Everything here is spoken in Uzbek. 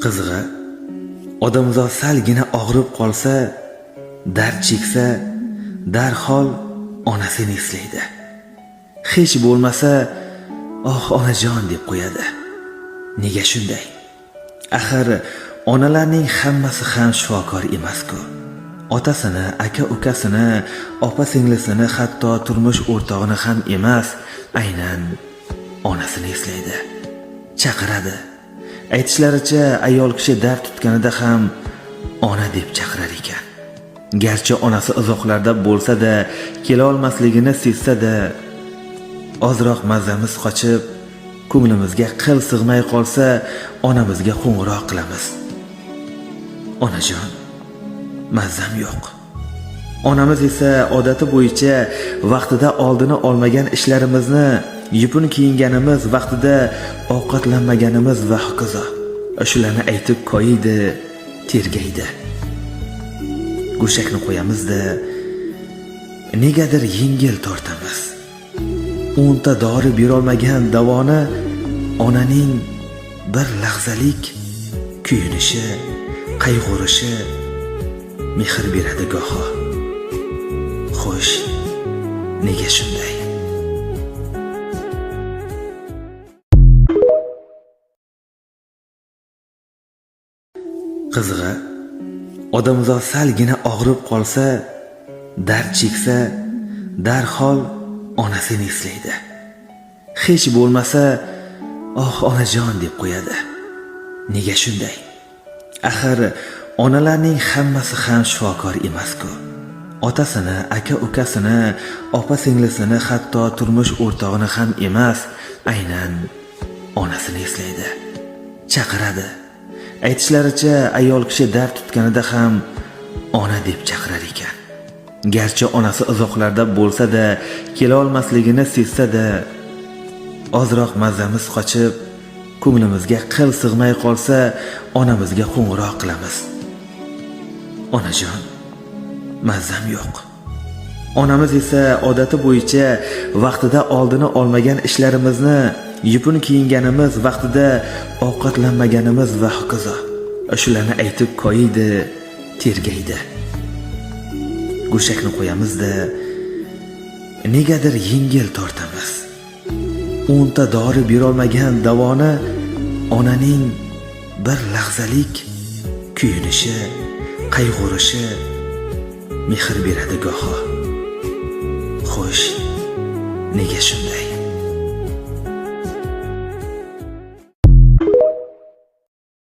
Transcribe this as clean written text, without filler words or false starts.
Qizig'i, odamzod salgina og'rib qolsa, dard cheksa, darhol onasini eslaydi. Hech bo'lmasa, "Oh, onajon" deb qo'yadi. Nega shunday? Axir onalarning hammasi ham shifokor emas-ku. Otasini, aka-ukasini, opa-singlisini, hatto turmush o'rtog'ini ham emas, aynan onasini eslaydi. Chaqiradi. Aytishlaricha, ayol kishi dard tutganida ham ona deb chaqirar ekan. Garchi onasi uzoqlarda bo'lsa-da, kela olmasligini sezsa-da, ozroq mazamiz qochib, ko'nglimizga qil sig'may qolsa, onamizga qo'ng'iroq qilamiz. "Onajon, mazam yo'q." Onamiz esa odati bo'yicha vaqtida oldini olmagan ishlarimizni, yupun kiyinganimiz, vaqtida ovqatlanmaganimiz va hokazo. Shularni aytib koyiydi, tergaydi. Go'shakni qo'yamiz-da, negadir yengil tortamiz. 10 ta dori berolmagan davoni onaning bir lahzalik kuyunishi, qayg'urishi mehr beradi goho. Xo'sh, nega shunday? Qizig'i, odamzod salgina og'rib qolsa, dard cheksa, darhol onasini eslaydi. Hech bo'lmasa, "Oh, onajon" deb qo'yadi. Nega shunday? Axir onalarning hammasi ham shifokor emas-ku. Otasini, aka-ukasini, opa-singlisini, hatto turmush o'rtog'ini ham emas, aynan onasini eslaydi. Chaqiradi. Aytishlaricha, ayol kishi dard tutganida ham ona deb chaqirar ekan. Garchi onasi uzoqlarda bo'lsa-da, kela olmasligini sezsa-da, ozroq mazamiz qochib, ko'nglimizga qil sig'may qolsa, onamizga qo'ng'iroq qilamiz. "Onajon, mazam yo'q." Onamiz esa odati bo'yicha vaqtida oldini olmagan ishlarimizni, yupun kiyinganimiz, vaqtida ovqatlanmaganimiz va hokazo. Shularni aytib koyiydi, tergaydi. Go'shakni qo'yamiz-da, negadir yengil tortamiz. 10 ta dori berolmagan davoni onaning bir lahzalik kuyunishi, qayg'urishi mehr beradi goho. Xo'sh, nega shunday?